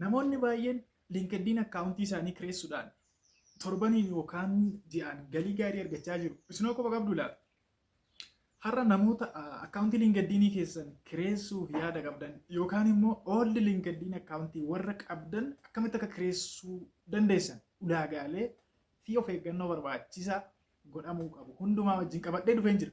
Namoonni baay'een LinkedIn akkaawuntii isaanii kireessuudhaan torbaniin yookaan ji'aan galii gaarii argachaa jiru. Isinoo quba qabdu laata? Har'a namoota akkaawuntii LinkedIn keessan kireessuuf yaada qabdan yookaan immoo old LinkedIn akkaawuntii warra qabdan akkamitti akka kireessuu dandeessan ulaagaalee fi of eeggannoo barbaachisaa godhamuu qabu hundumaa wajjin qabadhee dhufeen jira.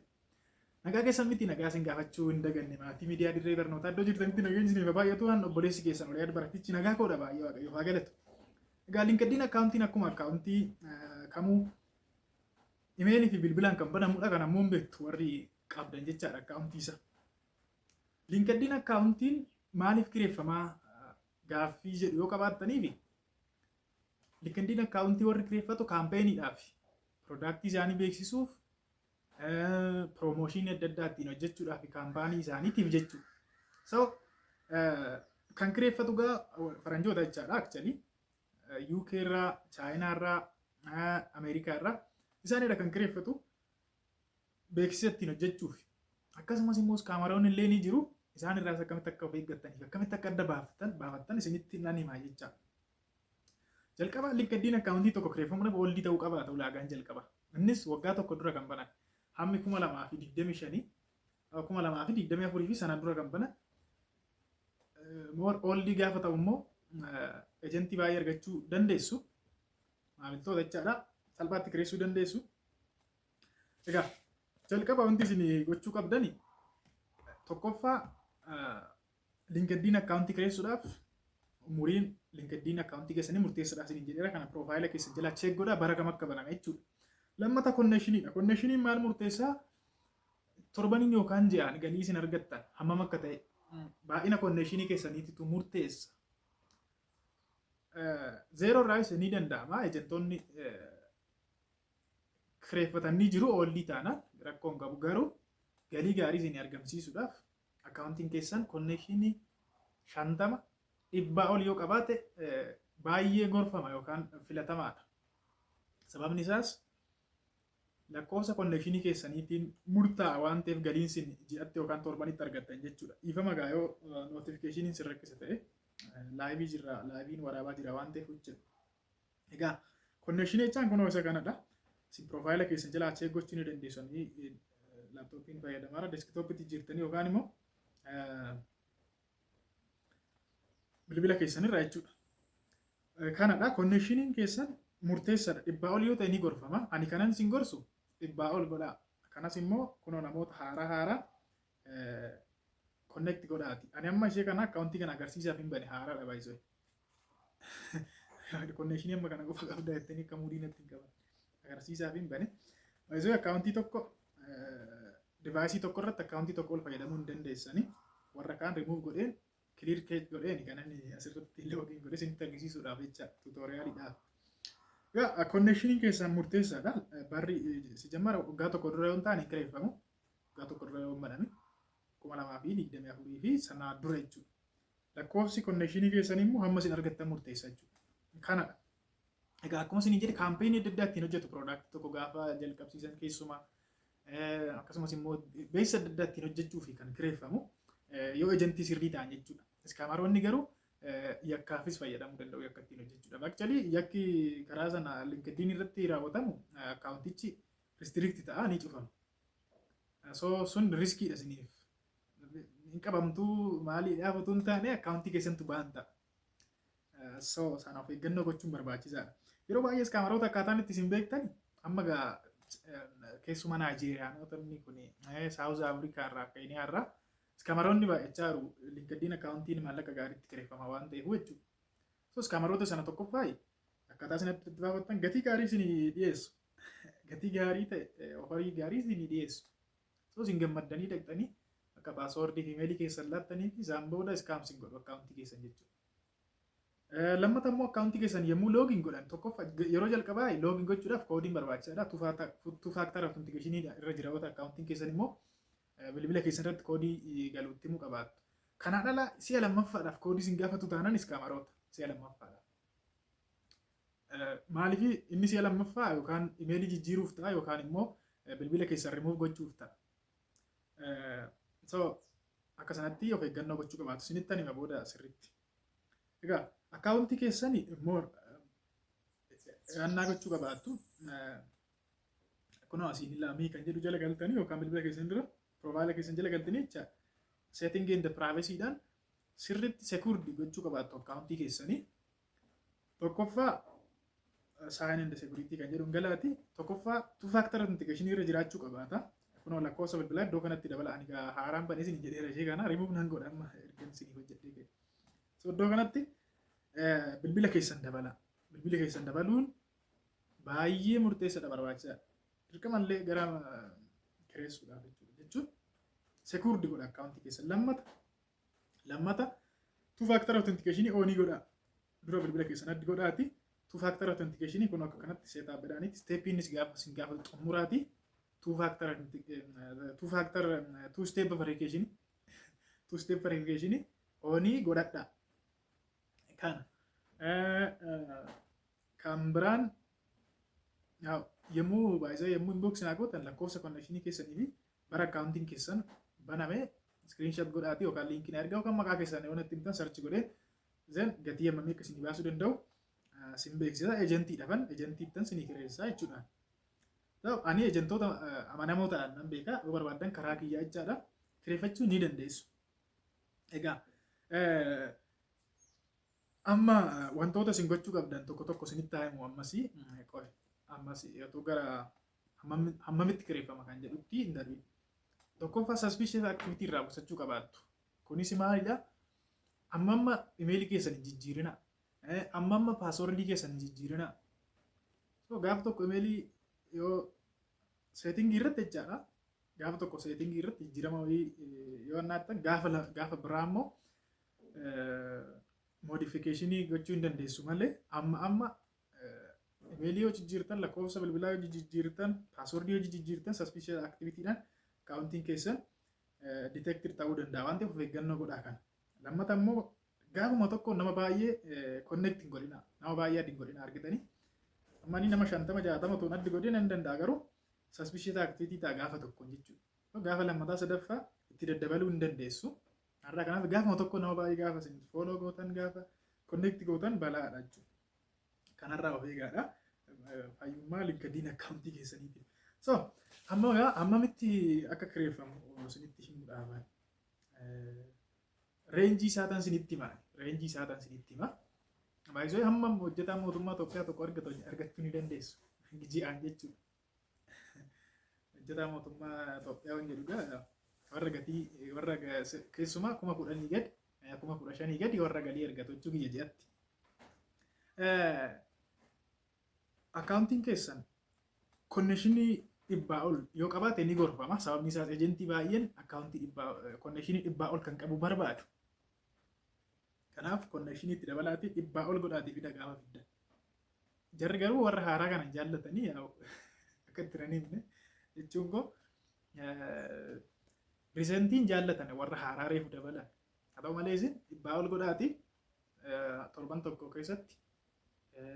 Nagaa keessan miti, nagaa isin gaafachuu hin daganne. Maatii miidiyaa Dirree Barnootaa, iddoo jirtanitti nagaan isiniif baay'atu. Waan obboleessi keessan Oliyaad Baratichi nagaa koodha, baay'ee Waaqayyoof haa galatu. Egaa LinkedIn akkaawuntiin akkuma akkaawuntii kamuu imeelii fi bilbilaan kan banamudha. Kan ammoo hin beektu warri qabdan jechaadha akkaawuntii isaa. LinkedIn akkaawuntiin maaliif kireeffamaa gaaffii jedhu yoo qabaattaniifi, LinkedIn akkaawuntii warri kireeffatu kaampeenidhaaf, piroodaaktii isaanii beeksisuuf, promotion adda addaa ittiin hojjechuudhaaf, kaampaanii isaaniitiif jechuudha. So kan kireeffatu gaa faranjoota jechaadha actually. UK irraa, Chaayinaa irraa, Ameerikaa irraa isaanidha kan kireeffatu beeksisa ittiin hojjechuuf. Akkasumas immoo scammeroonni illee ni jiru. Isaan irraas akkamitti akka of eeggattaniif, akkamitti akka adda baafattan isinitti nan himaa jechaadha. Jalqaba LinkedIn akkaawuntii tokko kireeffamuudhaaf old ta'uu qabaata ulaagaan jalqaba. Innis waggaa tokko dura kan banan. Hammi 2025, 2024 fi sana dura kan banan. More old gaafa ta'u immoo ejentii baay'ee argachuu dandeessu. Maamiltoota jechaadha. Salphaatti kireessuu dandeessu. Egaa jalqaba wanti isin gochuu qabdani, tokkoffaa, LinkedIn akkaawuntii kireessuudhaaf umuriin LinkedIn akkaawuntii keessanii murteessaadha isiniin jedheera. Kana profile keessan jalaa check godhaa, bara kam akka baname jechuudha. Lammata connectioniidha. Connectioniin maal murteessaa? Torbaniin yookaan ji'aan galii isin argattan hammam akka ta'e baay'ina connection keessaniititu murteessa. Zero irraas ni danda'ama. Ejentoonni kireeffatanii jiru, old taanaan rakkoo hin qabu. Garuu galii gaarii isin argamsiisuudhaaf akkaawuntiin keessan connection 50, 100 ol yoo qabaate baay'ee gorfama yookaan filatamaadha. Sababni isaas lakkoofsa connection keessaniitiin murtaa'a waan ta'eef galiin isin ji'atti yookaan torbanitti argattan jechuudha. Dhiifama gaa, yoo notificationiin sin rakkisa ta'e, live jirra, liveiin waraabaa jira waan ta'eef hojjetu. Egaa connection jechaan kunoo isa kanadha. Isin profile keessan jalaa check gochuu ni dandeessu. Laptopiin fayyadamaara desktopitti jirtanii yookaan immoo bilbila keessanirraa jechuudha. Kanadha, connectioniin keessan murteessaadha. 100 ol yoo ta'e ni gorfama. Ani kanan isin gorsu 100 ol godhaa. Kanas immoo kunoo namoota haaraa haaraa connect godhaati. Ani amma ishee kana akkaawuntii kana agarsiisaaf hin bane, haaraadha baay'isoo. Connection amma kana qofa qabda jettanii akka muudii natti hin qaban. Agarsiisaaf hin bane. Baay'isoo akkaawuntii tokko, device tokko irratti akkaawuntii tokko ol fayyadamuu hin dandeessani. Warra kaan rimuuf godheen, clear cache godheen kan inni asirratti login godhee isinitti agarsiisuudhaaf jecha, tutorialiidhaaf. Egaa connectioniin keessan murteessaadha. Barri si jammara waggaa tokko dura yoo hin taane hin kireeffamu. Waggaa tokko dura yoo hin baname, 2024 fi sanaa dura jechuudha. Lakkoofsi connection keessanii immoo hamma isin argattan murteessa jechuudha. Kanadha. Egaa akkuma isin jedhe, kaampeenii adda addaa ittiin hojjetu, product tokko gaafa jalqabsiisan keessumaa, akkasumas immoo beeksisa adda addaa ittiin hojjechuu fi kan kireeffamu yoo ejentii sirrii ta'an jechuudha. Scammeroonni garuu yakkaafis fayyadamuu danda'u, yakka ittiin hojjechuudhaaf. Actually yakki karaa sana LinkedIn irratti raawwatamu akkaawuntichi restrict ta'a, ni cufama. So sun riskiidha isiniif. Hin qabamtuu maaliidhaaf utuu hin taane, akkaawuntii keessantu ban ta'a. So sana of eeggannoo gochuun barbaachisaadha. Yeroo baay'ee scammeroota akkaataan itti isin beektan, amma gaa keessumaa Naayijeeriyaanota kun, South Africa irraa, Keeniyaa irraa scammeroonni baay'achaa jiru. LinkedIn akkaawuntiin maallaqa gaariitti kireeffama waan ta'eef jechuudha. So scammeroota sana tokkoffaa akkaataa isin itti baafattan, gatii gaarii isin dhiyeessu. Gatii gaarii ta'e, offer gaarii isin dhiyeessu. So isin gammaddanii dhaqxanii akka password fi email keessan laattanii fi isaan booda scam isin godhu akkaawuntii keessan jechuudha. Lammata immoo akkaawuntii keessan yommuu login godhan, tokkoffaa yeroo jalqabaa login gochuudhaaf koodiin barbaachisaadha. Two factor authentication irra jira yoo ta'e akkaawuntiin keessan immoo bilbila keessan irratti koodii galuutti himuu qabaattu. Kanaan ala si'a lammaffaadhaaf koodii isin gaafatu taanaan scammeroota si'a lammaffaadhaaf. Maaliif inni si'a lammaffaa yookaan email jijjiiruuf ta'a yookaan immoo bilbila keessan rimuuf gochuuf ta'a. So akka sanatti of eeggannoo gochuu qabaatu. Isinitti hima booda sirriitti. Egaa Akkaawuntii keessanii immoo annaa gochuu qabaattu. Kunoo asiin ilaamii kan jedhu jala galtanii yookaan bilbila keessan dura profile keessan jala galtanii jecha setting and privacy-dhaan sirriitti secured gochuu qabaattu akkaawuntii keessanii. Tokkoffaa, sign and security kan jedhu galaati. Tokkoffaa, two factor authentication irra jiraachuu qabaata. Kunoo lakkoofsa bilbilaa iddoo kanatti dabala. Ani haaraan banee isin jedheera, ishee kana remove nan godha amma ergan isinii hojjedhee ka'e. So iddoo kanatti bilbila keessan dabala. Bilbila keessan dabaluun baay'ee murteessaadha, barbaachisaadha. Dirqamallee gara kireessuudhaaf jechuudha. Jechuun secured godha akkaawuntii keessan. Lammata, two factor authentication on godha. Dura bilbila keessan addi godhaati. Two factor authentication kun akka kanatti set up jedhaniiti. Step-iinis gaafa isin gaafatu xumuraati. Two factor two step verification on godhadha. Kana. Kan biraan, yommuu baay'isee yommuu inbox naa gootan lakkoofsa connection keessanii fi bara akkaawuntiin keessan baname screenshot godhaati yookaan liinkii na ergaa yookaan maqaa keessan yoo natti himtan search godhee then gatii hammamii akka isinii baasuu danda'u sin beeksisa. Ejentii dhafan ejentiittan sinii kireessaa jechuudha. Ani ejentoota amanamoo ta'an nan beeka, yoo barbaaddan karaa kiyyaa jechaadha kireeffachuu ni dandeessu. Egaa amma wantoota isin gochuu qabdan tokko tokko isinitti haa himu. Ammasii ammas otoo gara hammamitti kireeffama kan jedhutti hin darbin. Tokkoffaa, suspicious activity irraa qusachuu qabaattu. Kunis maalidha? Amma amma imeelii keessan hin jijjiirina. Amma amma paaswordii keessan hin jijjiirina. So gaaf tokko imeelii yoo setting irratti jechaadha. Gaafa tokko setting irratti jijjiirama wayii yoo annaattan, gaafa biraa immoo modification gochuu hin dandeessu malee, amma amma imeelii yoo jijjiirtan, lakkoofsa bilbilaa yoo jijjiirtan, paaswordii yoo jijjiirtan, suspicious activity-dhaan akkaawuntiin keessan detected ta'uu danda'a waan ta'eef of eeggannoo godhaa kana. Lammata immoo, gaafuma tokko nama baay'ee connect hin godhina. Nama baay'ee add hin godhina argitanii. Amma inni nama 50 60 toon add godhina hin danda'a, garuu suspicious activity ta'a gaafa tokko jechuudha. Gaafa lammataa sadaffaa itti daddabaluu hin dandeessu. Har'a kanaaf gaafuma tokko nama baay'ee gaafa isin follow gootan, gaafa connect gootan balaadha jechuudha. Kanarraa of eegaadha. Fayyummaa LinkedIn akkaawuntii keessaniitiif. So amma egaa hammamitti akka kireeffamu isinitti himuudhaaf range isaa tan isinitti hima. Range isaa tan isinitti hima. Baay'isoo hamma hojjetaa mootummaa Itoophiyaa tokko argatu argachuu ni dandeessu. Ji'aan jechuudha. Hojjetaa mootummaa Itoophiyaa waan jedhu gaa warra gatii warra keessumaa 10,000 gadi, 15,000 gadi warra galii argatu jechuu kiyya ji'atti. Akkaawuntiin keessan connection 100 ol yoo qabaate ni gorfama. Sababni isaas ejentii baay'een akkaawuntii 100, connection 100 ol kan qabu barbaadu. Kanaaf connection itti dabalaatii 100 ol godhaatii fida gaafa fiddan. Jarri garuu warra haaraa kana jaallatanii akka itti nan himne jechuun koo recentiin jaallatan warra haaraa reefu dabalan. Haa ta'u malee isin 100 ol godhaatii torban tokko keessatti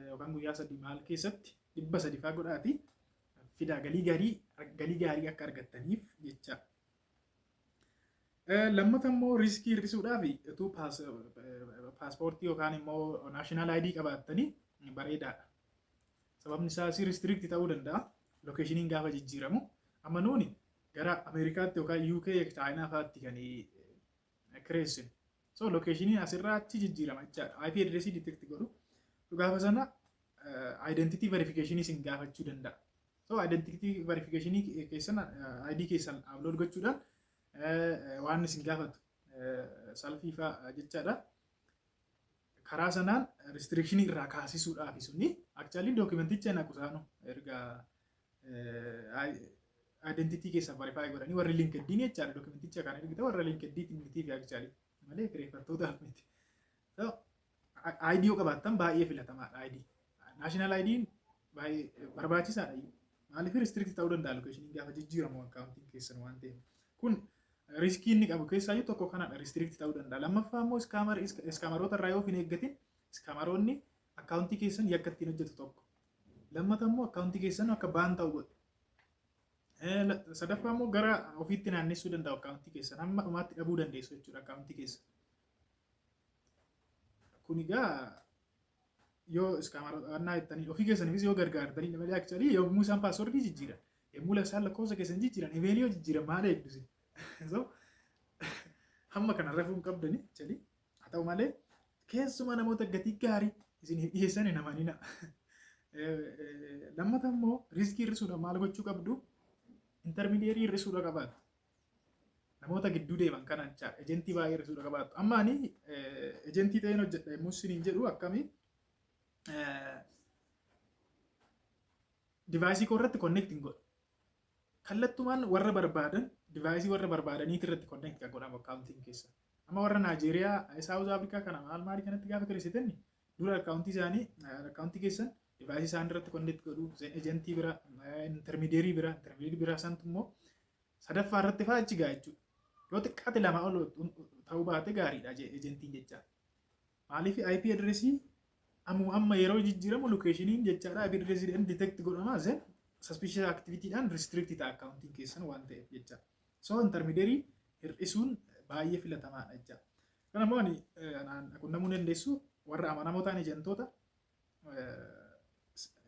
yookaan guyyaa 3 maal keessatti 300 faa godhaatii fidaa, galii gaarii akka argattaniif jecha. Lammata immoo risk hir'isuudhaaf utuu paaspoortii yookaan immoo national ID qabaattanii bareedaadha. Sababni isaas restrict ta'uu danda'a. Locationiin gaafa jijjiiramu. Amma nuuni gara Ameerikaatti yookaan UK, Chaayinaa fa'aatti kan kireessinu. So locationiin asirraa achi jijjiirama jechaadha. IP address detect godhu. Gaafa sana identity verification isin gaafachuu danda'a. So identity verification keessan, ID keessan upload gochuudhaan waan isin gaafatu selfie fa'aa jechaadha. Karaa sanaan restriction irraa kaasisuudhaaf suni actually document-icha naqu isaanu erga identity keessan verify godhanii warri LinkedIn jechaadha. Document-icha kan ergita warra LinkedIn mitiif actually malee kireeffattootaaf miti. So ID yoo qabaattan baay'ee filatamaadha ID. National ID'n baay'ee barbaachisaadha. Maaliif restrict ta'uu danda'a locationiin gaafa jijjiiramu akkaawuntiin keessan waan ta'eef. Kun risk inni qabu keessaayyuu tokko kanadha, restrict ta'uu danda'a. Lammaffaa immoo scammeroota irraa yoo of hin eeggatin scammeroonni akkaawuntii keessan yakka ittiin hojjetu tokko. Lammata immoo akkaawuntii keessan akka ban ta'u godhu. Sadaffaa immoo gara ofiitti naannessuu danda'u akkaawuntii keessan, hamma dhumaatti dhabuu dandeessu jechuudha akkaawuntii keessan. Kun egaa Yoo scammer jettanii ofii keessaniifis yoo gargaartanii malee, actually yommuu isaan password jijjiiran, yommuu isaan lakkoofsa keessan jijjiiran, email yoo jijjiiran maal eegdu isin? So hamma kana rafuu hin qabdani actually. Haa ta'u malee, keessumaa namoota gatii gaarii isiniif dhiyeessan hin amanina. Lammata immoo risk hir'isuudhaaf maal gochuu qabdu? Intermediary hir'isuudha qabaattu. Namoota gidduu deeman kana jecha agent baay'ee hir'isuudha qabaattu. Amma ani agent ta'een hojjedha yommuu isiniin jedhu, akkamii device koo irratti connect hin godhu. Kallattumaan warra barbaadan, device warra barbaadaniit irratti connect kan godhamu accountiin keessa. Amma warra Naajeeriyaa, South Africa kana maal maalii kanatti gaafa kireessitanni dura account isaanii, account keessan device isaan irratti connect godhu, agent bira, intermediary bira santu immoo sadaffaa irratti fa'aa achi ga'a jechuudha. Yoo xiqqaate lama ol ta'uu baate gaariidha agentiin jecha. Maaliif? IP address amma amma yeroo jijjiiramu locationiin jechaadha, IP addressiidhaan detect godhama, then suspicious activityidhaan restrict ta'a accountiin keessan waan ta'eef jecha. So intermediary hir'isuun baay'ee filatamaadha jecha. Kana immoo ani qunnamuu dandeessu warra amanamoo ta'an, agentoota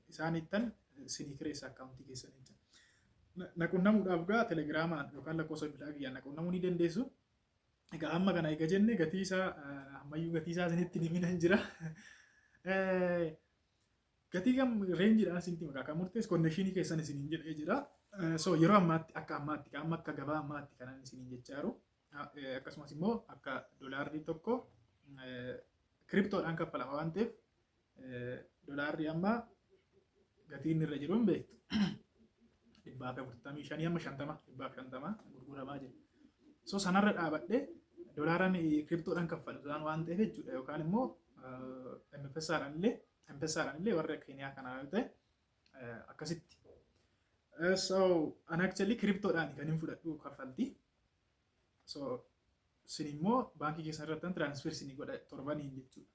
isaanittan sinii kireessa account keessan jecha. Na qunnamuudhaaf gaa Telegramaan yookaan lakkoofsa bilbilaa kiyyaan na qunnamuu ni dandeessu. Egaa amma kana egaa jenne, gatii isaa ammayyuu gatii isaa isinitti himin jira. Gatii kam rangeiidhaan isinitti maqaa kan murteessu connection keessan isiniin jedhee jira. So yeroo ammaatti, akka ammaatti, amma akka gabaa ammaatti kanan isiniin jechaa jiru. Akkasumas immoo akka dolaarri tokko cryptodhaan kaffalama waan ta'eef, dolaarri amma gatiin irra jiru hin beektu. 145 hamma 50, 150 gurguramaa jira. So sanarra dhaabadhee dolaaraan cryptodhaan kaffalu isaan waan ta'eef jechuudha, yookaan immoo M-Pesaadhaan illee warra Keeniyaa kanaa yoo ta'e akkasitti. So an actually cryptodhaan kan hin fudhadhu kaffaltii. So sin immoo baankii keessan irratti transfer sinii godha torbaniin jechuudha.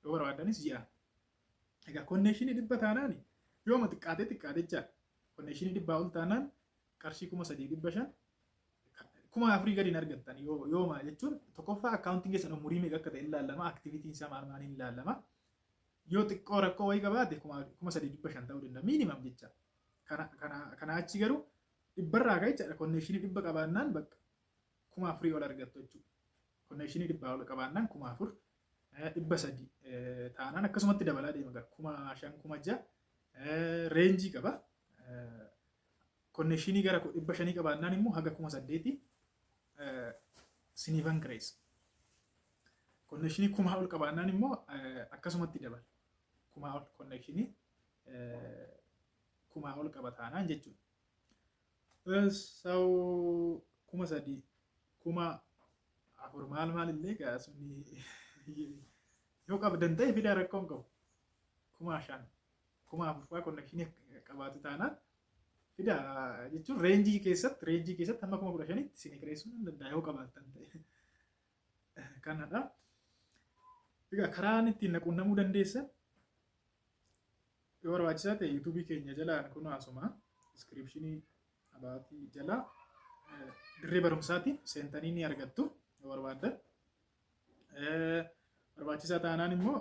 Yoo barbaadanis ji'a. Egaa connection 100 taanaan, yooma xiqqaatee xiqqaate jechaadha. Connection 100 ol taanaan qarshii 3,500, 4,000 gadi hin argattan yooma jechuun, tokkoffaa accountiin keessan umurii meeqa akka ta'e ilaallama, activityn isaa maal maaliin ilaallama. Yoo xiqqoo rakkoo wayii qabaate 3,500 ta'uu danda'a minimum jecha. Kana achi garuu 100rraa ka'e jechaadha. Connection 100 qabaannaan bakka 4,000 ol argattu jechuudha. Connection 100 ol qabaannaan 4,000, 300 taanaan akkasumatti dabalaa deema gara 5,000, 6,000 range qaba. Connection gara 500 qabaannaan immoo haga 8,000 siniifan kireessa. Connection 1,000 ol qabaannaan immoo akkasumatti dabala. 1,000 ol, connection 1,000 ol qaba taanaan jechuudha. So 3,000, 4,000 maal maal illee suni yoo qabdan ta'e fidaa, rakkoo hin qabu. 5,000, 4,000 fa'aa connection qabaatu taanaan fidaa jechuun range keessatti hamma 15,000tti isin kireessuu nan danda'a yoo qabaattan ta'e. Kanadha. Egaa karaan ittiin na quunnamuu dandeessan, yoo barbaachisaa ta'e YouTube keenya jalaan kun asuma description abaatii jalaa dirree barumsaatiin seentanii ni argattu yoo barbaaddan. Barbaachisaa taanaan immoo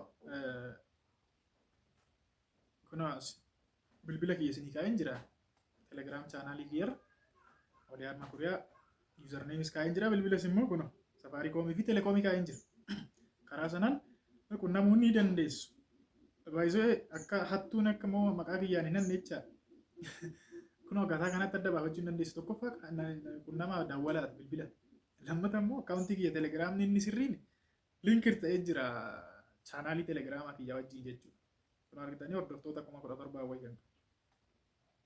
kun bilbila kiyya isinii kaa'een jira. Telegram channel kiyyarra Oliyaad Makuriyaa usernameis kaa'een jira, bilbilas immoo kun Safaricom fi Telecom kaa'een jira. Karaa sanaan qunnamuu ni dandeessu. Baay'isee akka hattuun akka immoo maqaa kiyyaan hin hanne jechaadha. Kun akkaataa kanatti adda baafachuu hin dandeessu. Tokkoffaa qunnamaa daawwalaati bilbila. Lammata immoo account kiyya Telegramni inni sirriin linked ta'ee jira channel Telegramaa kiyya wajjin jechuudha. Kun argitanii hordoftoota 17,000 wayii kan qabu.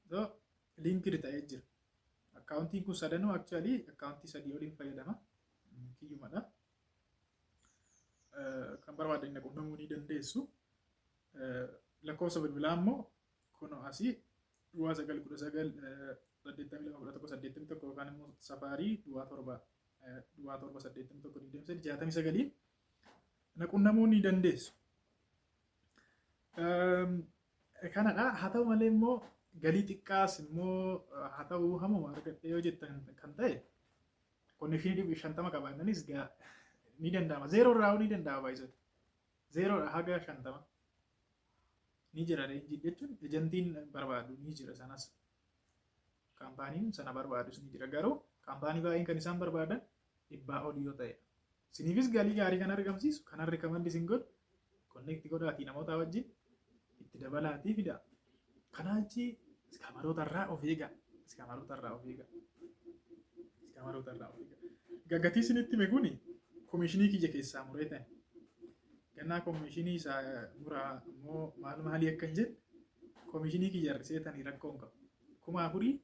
So linked ta'ee jira. Accountiin kun sadanuu actually account sadii oliin fayyadama. Kiyyumadha. Kan barbaadan qunnamuu ni dandeessu. Lakkoofsa bilbilaa immoo kun asii 0919 82 11 81 yookaan immoo Safaarii 07 07 81 23 69 na qunnamuu ni dandeessu. Kanadha. Haa ta'u malee immoo galii xiqqaas immoo haa ta'u hamuma argadhe yoo jettan kan ta'e, connection 50 qabaannanis ni danda'ama. Zero irraa ni danda'ama baay'isatti. Zerodha haga 50. Ni jira range jechuun agentiin barbaadu ni jira sanas. Kaampaaniin sana barbaadus ni jira. Garuu kaampaanii baay'een kan isaan barbaadan 100 olii yoo ta'e. Isiniifis galii gaarii kan argamsiisu kanan recommend isin godhu connect godhaatii namoota wajjin itti dabalaatii fidaa. Kanaa achi scammeroota irraa of eegaa. Scammeroota irraa of eegaa. Scammeroota irraa of eegaa. Egaa gatii isinitti hime kuni komishinii kiyya keessaa muree ta'e. Gannaa komishinii isaa muraa immoo maal maalii akka hin jedhe komishinii kiyya hir'isee tanii rakkoo hin qabu. 4000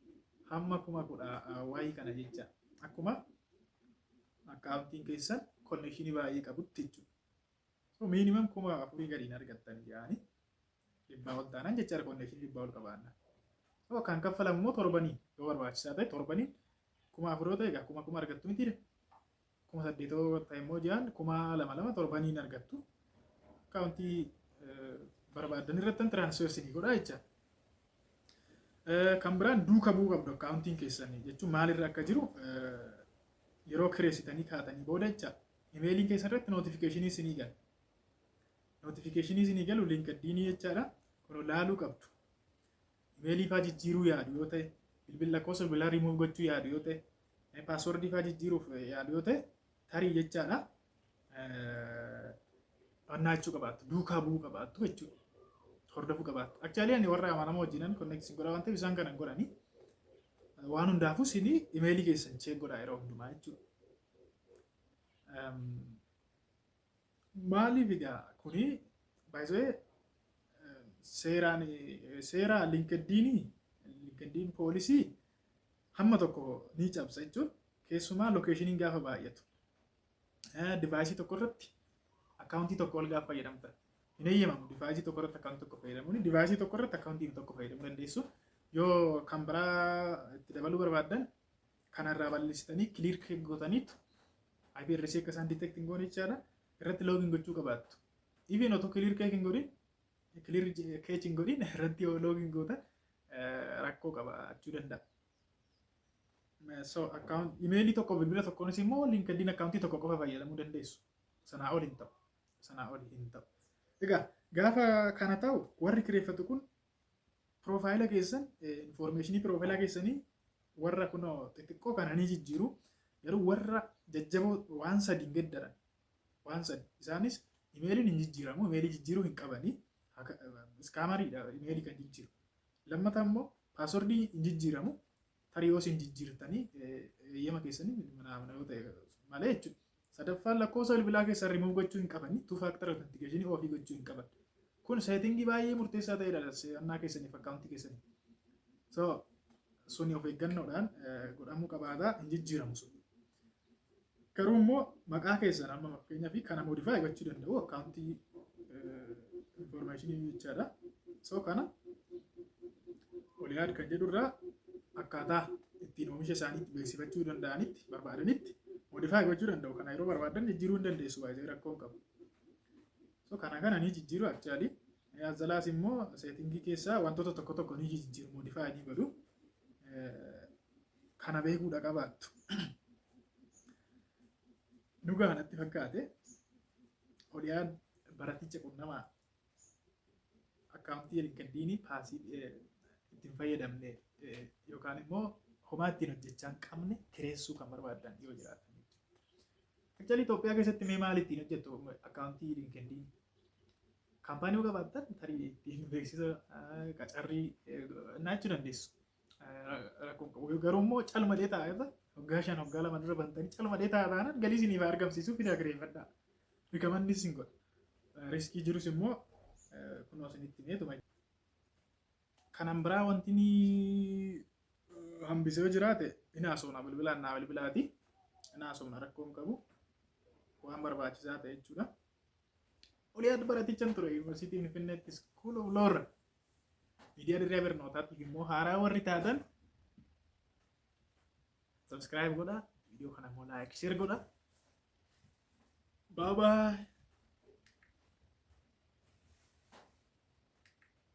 hamma 10,000 waayii kana jecha akkuma accountiin keessan connectionii baay'ee qabutti jechuudha. So minimum 4000 gadiin argattan jedhanii 100 ol taanaan jechaadha connectionii 100 ol qabaanna. So kan kaffalamu immoo torbaniin yoo barbaachisaa ta'e torbaniin 4000 yoo ta'e egaa kuma kuma argattu mitiidha. 8000 yoo ta'e immoo ji'aan 2000 torbaniin argattu. Accountii barbaaddan irratti transfer isinii godhaa jecha. Kan biraan duuka bu'uu qabdu accountiin keessanii jechuun maalirra akka jiru yeroo kireessitanii kaatanii booda jecha emailiin keessan irratti notificationii isinii gala. Notificationii isinii galu LinkedInii jechaadha. Kun laaluu qabdu. Emailii faa jijjiiruu yaadu yoo ta'e, bilbila lakkoofsa bilbilaa rimuuf gochuu yaadu yoo ta'e, passwordii faa jijjiiruuf yaadu yoo ta'e, tarii jechaadha. Annaachuu qabaattu, duukaa bu'uu qabaattu jechuudha. Hordofuu qabaattu. Actually ani warra amanamoo wajjinan connection godhaa waan ta'eef isaan kana hin godhani. Waan hundaafuu isin emailii keessan check godhaa yeroo hundumaa jechuudha. Maaliif egaa kuni baay'ee seeraan seera LinkedInii LinkedIn policy hamma tokko ni cabsa jechuun keessumaa locationiin gaafa baay'atu. Deviceii tokko irratti accountii tokko ol gaafa fayyadamtan. Hin eeyyamamu deviceii tokko irratti accountii tokko fayyadamuun deviceii tokko irratti accountii tokko fayyadamuu dandeessu. Yoo kan biraa itti dabaluu barbaaddan kanarraa balleessitanii clear gootaniitu IP address akka isaan detect hin goone jechaadha. Irratti login gochuu qabaattu. Even otoo clear cache hin godhin clear cache hin godhin irratti yoo login gootan rakkoo qabaachuu danda'a. So account emailii tokko bilbila tokkoonis immoo LinkedIn accountii tokko qofa fayyadamuu dandeessu. Sanaa ol hin ta'u. Sanaa ol hin ta'u. Egaa gaafa kana ta'u warri kireeffatu kun profile keessan informationii profile keessanii warra kunoo xixiqqoo kana ni jijjiiru. Garuu warra jajjaboo waan sadi hin geddaran. Waan sadi. Isaanis emailiin hin jijjiiramu. Emailii jijjiiruu hin qabanii. Scammeriidha emailii kan jijjiiru. Lammataa immoo passwordii hin jijjiiramu. Tarii yoo isin jijjiirtanii eeyyama keessanii mana yoo ta'e malee jechuudha. Sadaffaan lakkoofsa bilbilaa keessan rimuuf gochuu hin qabanii. Two factor authentication offii gochuu hin qaban. Kun settingii baay'ee murteessaa ta'edha se'annaa keessaniif accountii keessaniif. So suni of eeggannoodhaan godhamuu qabaataa hin jijjiiramu sun. Garuu immoo maqaa keessan amma fakkeenyaaf kana modify gochuu danda'u accountii informationii jechaadha. So kana Oliyaad kan jedhurraa akkaataa ittiin oomisha isaanii beeksifachuu danda'anitti barbaadanitti modify gochuu danda'u. Kana yeroo barbaadan jijjiiruu hin dandeessu baay'ee rakkoo hin qabu. So kana kana ni jijjiiru actually. Azalaas immoo settingii keessaa wantoota tokko tokko ni jijjiiru modify ni godhu. Kana beekuudha qabaattu. Dhugaa natti fakkaate Oliyaan baraticha qunnamaa accountii LinkedInii paasii ittiin fayyadamne yookaan immoo homaa ittiin hojjechaa hin qabne kireessuu kan barbaadan yoo jiraatan jechuudha. Actually Itoophiyaa keessatti mee maal ittiin hojjettu accountii LinkedInii? Kaampaanii yoo qabaattan tarii ittiin beeksisa qacarrii naachuu dandeessu. Rakkoon qabu. Garuu immoo calmadee taa'ee waggaa 5 waggaa 2 dura bantanii calmadee taa'aa taanaan galii isiniif argamsiisuu fidaa kireeffadhaa. Recommendis hin godha. Riskii jirus immoo kunoo isinitti himeetuma. Kanan biraa wanti ni hambisee yoo jiraate hin haasofna bilbilaan naa bilbilaati. Hin haasofna rakkoo hin qabu. Waan barbaachisaa ta'e jechuudha. Oliyaad baratichan ture Yuunivarsiitii Finfinneetti School of Law. Miidiyaa dirree barnootaatiif immoo haaraa warri taatan subscribe godhaa. Viidiyoo kana immoo like share godhaa. Bye bye.